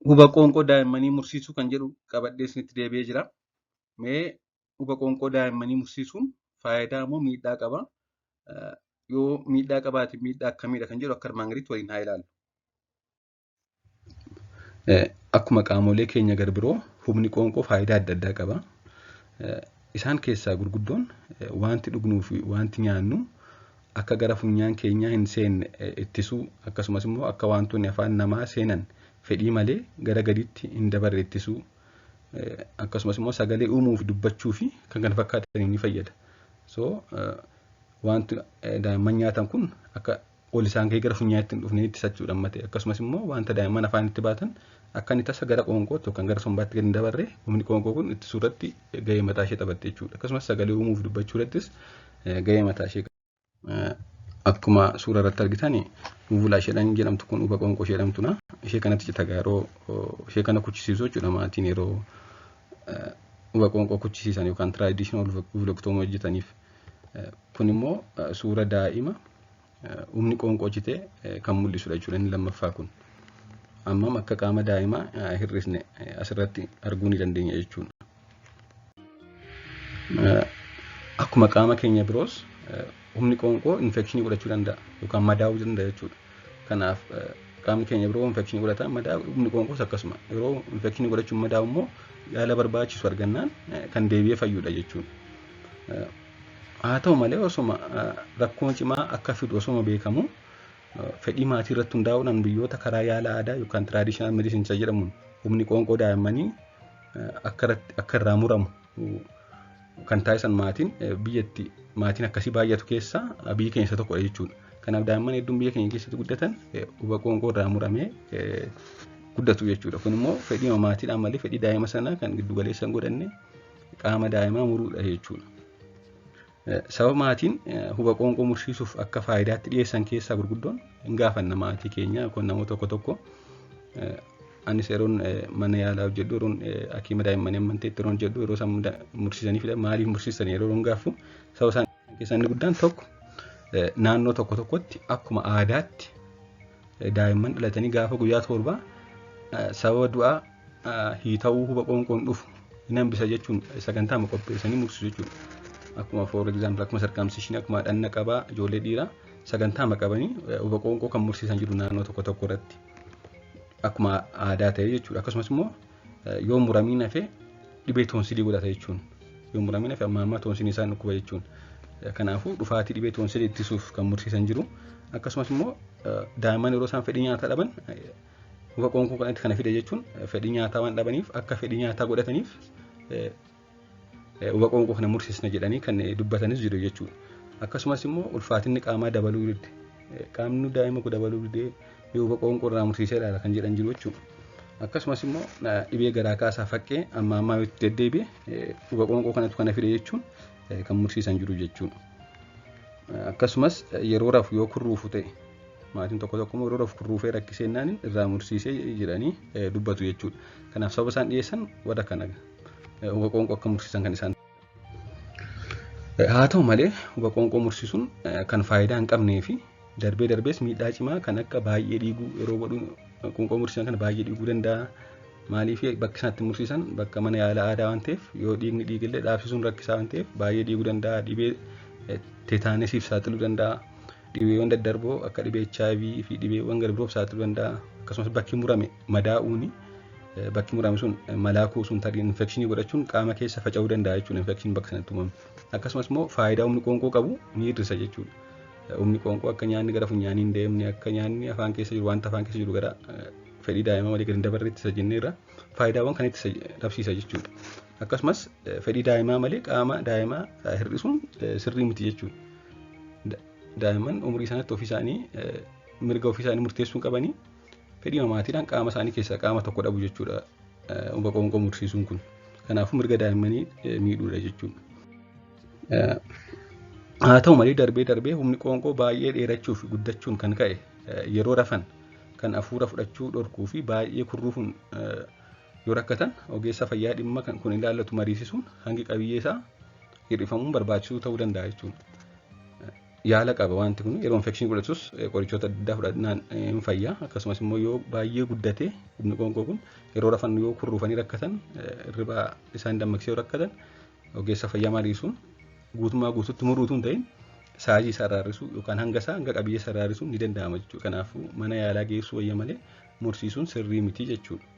Huba qoonqoo daa'immanii mursiisuu kan jedhu qabadhee isinitti deebi'ee jira. Mee huba qoonqoo daa'immanii mursiisuun faayidaa moo miidhaa qaba? Yoo miidhaa qabaate miidhaa akkamiidha kan jedhu akka armaan gadiitti waliin haa ilaallu. Akkuma qaamolee keenya gar biroo hubni qoonqoo faayidaa adda addaa qaba. Isaan keessaa gurguddoon wanti dhugnuu fi wanti nyaannu akka gara funyaan keenyaa hin seenne ittisuu, akkasumas immoo akka wantoonni afaan namaa seenan fedhii malee gara gadiitti hin dabarre ittisuu, akkasumas immoo sagalee uumuu fi dubbachuu fi kan kana fakkaataniif ni fayyada. So wanti daa'imman nyaatan kun akka ol isaan gahee gara funyaanitti hin dhufne ittisa jechuudha malee, akkasumas immoo wanta daa'imman afaanitti baatan akka inni tasa gara qoonqootti yookaan gara sombaatti gadi hin dabarre humni qoonqoo kun ittisuu irratti gahee mataa ishee taphatte jechuudha. Akkasumas sagalee uumuu fi dubbachuu irrattis gahee mataa ishee. Akkuma suura irratti argitan uvula isheedhaan jedhamtu kun huba qoonqoo ishee jedhamtudha. Ishee kanatti cita yeroo ishee kana kuchisiisu jechuudha maatiin yeroo huba qoonqoo kuchisiisan yookaan traditional uvulectomy hojjetaniif. Kun immoo suura daa'ima humni qoonqoo citee kan mul'isudha jechuudha inni lammaffaa kun. Ammam akka qaama daa'imaa hir'isne asirratti arguu ni dandeenya jechuudha. Akkuma qaama keenya biroos humni qoonqoo infekshinii godhachuu danda'a yookaan madaa'uu danda'a jechuudha. Kanaaf qaamni keenya biroo infekshinii godhata, madaa'u, humni qoonqoos akkasuma. Yeroo infekshinii godhachuun madaa'u immoo yaala barbaachisu argannaan kan deebi'ee fayyudha jechuudha. Haa ta'u malee osoma rakkoo cimaa akka fidu osoma beekamu, fedhii maatii irratti hundaa'uudhaan biyyoota karaa yaala aadaa yookaan traditional medicine isa jedhamuun humni qoonqoo daa'immanii akka irraa muramu kan taasisan maatiin biyyatti maatiin akkasii baay'atu keessaa biyyi keenya isa tokkodha jechuudha. Kanaaf daa'imman hedduun biyya keenya keessatti guddatan huba qoonqoo irraa muramee guddatu jechuudha. Kun immoo fedhii maatiidhaan malee fedhii daa'ima sanaa kan giddu galeessa hin godhanne qaama daa'imaa muruudha jechuudha. Sababa maatiin huba qoonqoo mursiisuuf akka faayidaatti dhiyeessan keessaa gurguddoon hin gaafanna maatii keenya yookaan namoota tokko tokko. Anis yeroon mana yaalaa hojjedhu, yeroon hakiima daa'immanii ammanteetti yeroon hojjedhu, yeroo isaan mursiisanii fidan maaliif mursiisan yeroo yeroon gaaffu, sababa isaan keessaa inni guddaan tokko naannoo tokko tokkotti akkuma aadaatti daa'imman dhalatanii gaafa guyyaa 7 sababa du'aa hiita'uu huba qoonqoon dhufu hin hambisa jechuun sagantaa qopheessanii mursiisu jechuudha. Akkuma for example akkuma circumcision, akkuma dhanna qabaa ijoollee dhiiraa sagantaa qabanii huba qoonqoo kan mursiisan jiru naannoo tokko tokko irratti. Akkuma aadaa ta'e jechuudha. Akkasumas immoo yoo muramiin hafe dhibee toonsilii godhata jechuun. Yoo muramiin hafe amma ammaa toonsilii isaan dhukkuba jechuun. Kanaafuu dhufaatii dhibee toonsilii ittisuuf kan mursiisan jiru. Akkasumas immoo daa'imman yeroo isaan fedhii nyaataa dhaban huba qoonqoo kanatti kana fide jechuun, fedhii nyaataa waan dhabaniif akka fedhii nyaataa godhataniif huba qoonqoo kana mursiisna jedhanii kan dubbatanis jiru jechuudha. Akkasumas immoo ulfaatinni qaamaa dabaluu dide. Qaamni daa'ima kun dabaluu didee huba qoonqoo irraa mursiisee ilaala kan jedhan jiru jechuudha. Akkasumas immoo dhibee garaa kaasaa faqqee amma ammaa yoo itti deddeebi'e huba qoonqoo kanatu kana fide jechuun kan mursiisan jiru jechuudha. Akkasumas yeroo rafu yoo kurruufu ta'e maatiin tokko tokko immoo yeroo rafu kurruufee rakkisee irraa mursiisee jedhanii dubbatu jechuudha. Kanaaf sababa isaan dhiyeessan warra kana huba qoonqoo akka mursiisan kan isaan. Haa ta'u malee huba qoonqoo mursiisuun kan faayidaa hin qabnee fi darbee darbees miidhaa cimaa kan akka baay'ee dhiiguu, yeroo godhu qoonqoo mursiisan kana baay'ee dhiiguu danda'a. Maaliif bakki isaan itti mursiisan bakka mana yaala aadaa waan ta'eef yoo dhiigni dhiigillee dhaabsisuun rakkisaa waan ta'eef baay'ee dhiiguu danda'a. Dhibee teetaanesiif saaxiluu danda'a. Dhibeewwan daddarboo akka dhibee HIV fi dhibeewwan gara biroof saaxiluu danda'a. Akkasumas bakki murame madaa'uuni bakki murame sun malaa kuusuun tarii infekshinii godhachuun qaama keessa faca'uu danda'a jechuudha infekshinii bakka sanatti uumame. Akkasumas immoo faayidaa humni qoonqoo qabu ni hir'isa jechuudha. Humni qoonqoo akka nyaanni gara funyaanii hin deemne, akka nyaanni afaan keessa jiru, wanta afaan keessa jiru gara fedhii daa'imaa malee gadi hin dabarre ittisa jenneerra, faayidaawwan kan ittisa dhabsiisa jechuudha. Akkasumas fedhii daa'imaa malee qaama daa'imaa hir'isuun sirrii miti jechuudha. Daa'imman umurii isaaniitti ofii isaanii mirga ofii isaanii murteessuu qabanii fedhii maatiidhaan qaama isaanii keessaa qaama tokko dhabu jechuudha huba qoonqoo mursiisuun kun. Kanaafuu mirga daa'immanii miidhuudha jechuudha. Haa ta'u malee darbee darbee humni qoonqoo baay'ee dheerachuu fi guddachuun kan ka'e yeroo rafan kan hafuura fudhachuu dhorkuu fi baay'ee kurruufuun yoo rakkatan ogeessa fayyaa dhimma kan kun ilaallatu mariisisuun hangi qabiyyee isaa hir'ifamuun barbaachisuu ta'uu danda'a jechuudha. Yaala qaba wanti kun. Yeroo infekshinii godhatus qorichoota adda addaa fudhannaan hin fayya. Akkasumas immoo yoo baay'ee guddate humni qoonqoo kun, yeroo rafan yoo kurruufanii rakkatan, hirriba isaan dammaqsee yoo rakkatan, ogeessa fayyaa mariisuun guutummaa guututti muruutu hin ta'in saayizii isaa irraa yookaan hanga isaa, hanga qabiyyee isaa irraa ni danda'ama jechuudha. Kanaafuu mana yaalaa geessuu wayya malee mursiisuun sirrii miti jechuudha.